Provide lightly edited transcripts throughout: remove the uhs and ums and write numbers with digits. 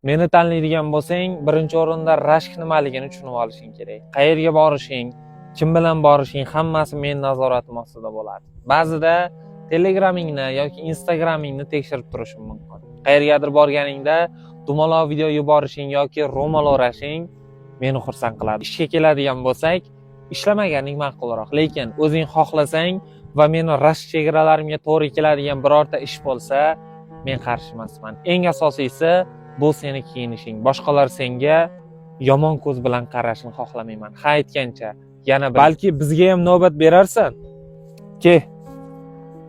Meni tanlaydigan bo'lsang, birinchi o'rinda rashk nimaligini tushunib olishing kerak. Qayerga borishing, kim bilan borishing, hammasi meni nazoratim ostida bo'ladi. Ba'zida Telegramingni yoki Instagramingni tekshirib turishim mumkin. Qayergadir borganingda dumaloq video yuborishing yoki ro'mol o'rashing meni xursand qiladi. Ishga keladigan bo'lsak, ishlamaganing ma'qulroq. Lekin o'zing xohlasang va meni rashk chegaralarimga to'g'ri keladigan birorta ish bo'lsa, men qarshi emasman. Eng asosiysi, bu seni kiyinishing. Boshqalar senga yomon ko'z bilan qarashini xohlamayman. Ha, aytgancha, yana balki bizga ham navbat berarsan. Ke.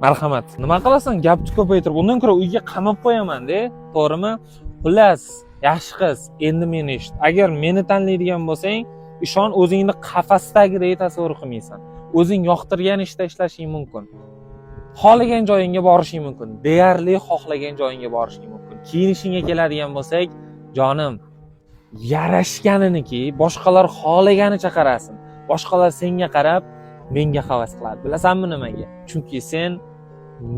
Marhamat. Nima qilasan? Gapni ko'paytirib, undan ko'ra uyga qamab qo'yaman-da, to'g'rimi? Xullas, yaxshi qiz, endi meni eshit. Agar meni tanlaydigan bo'lsang, ishon, o'zingni qafasdagidek tasavvur qilmaysan. O'zing yoqtirgan ishda ishlashing mumkin. Xohlagan joyingga borishing mumkin. Deyarli xohlagan joyingga borishing mumkin. Kiyinishingga keladigan bo'lsak, jonim, yarashganiniki, boshqalar xohlaganicha qarasin. Boshqalar senga qarab menga havas qiladi. Bilasanmi nimaga? Chunki sen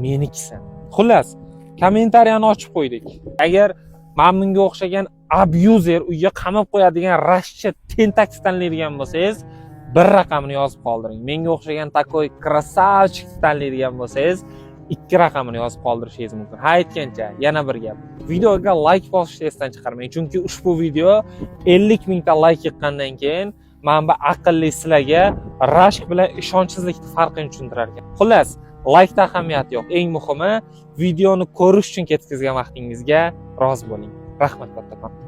menikisan. Xullas, kommentariyani ochib qo'ydik. Agar mana bunga o'xshagan abuser, uyga qamab qo'yadigan rashkchi tentakni tanlaydigan bo'lsangiz, bir raqamini yozib qoldiring. Menga o'xshagan такой красавчик tanlaydigan bo'lsangiz, ikki raqamini yozib qoldirishingiz mumkin. Ha, aytgancha, yana bir gap. Videoga layk bosishni esdan chiqarmang, chunki ushbu video 50 mingta layk yiqqandan keyin mana bu aqlli sizlarga rashk bilan ishonchsizlikni farqini tushuntirar ekan. Xullas, laykda ahamiyati yo'q. Eng muhimi, videoni ko'rish uchun ketkazgan vaqtingizga rozi bo'ling. Rahmat kattakon.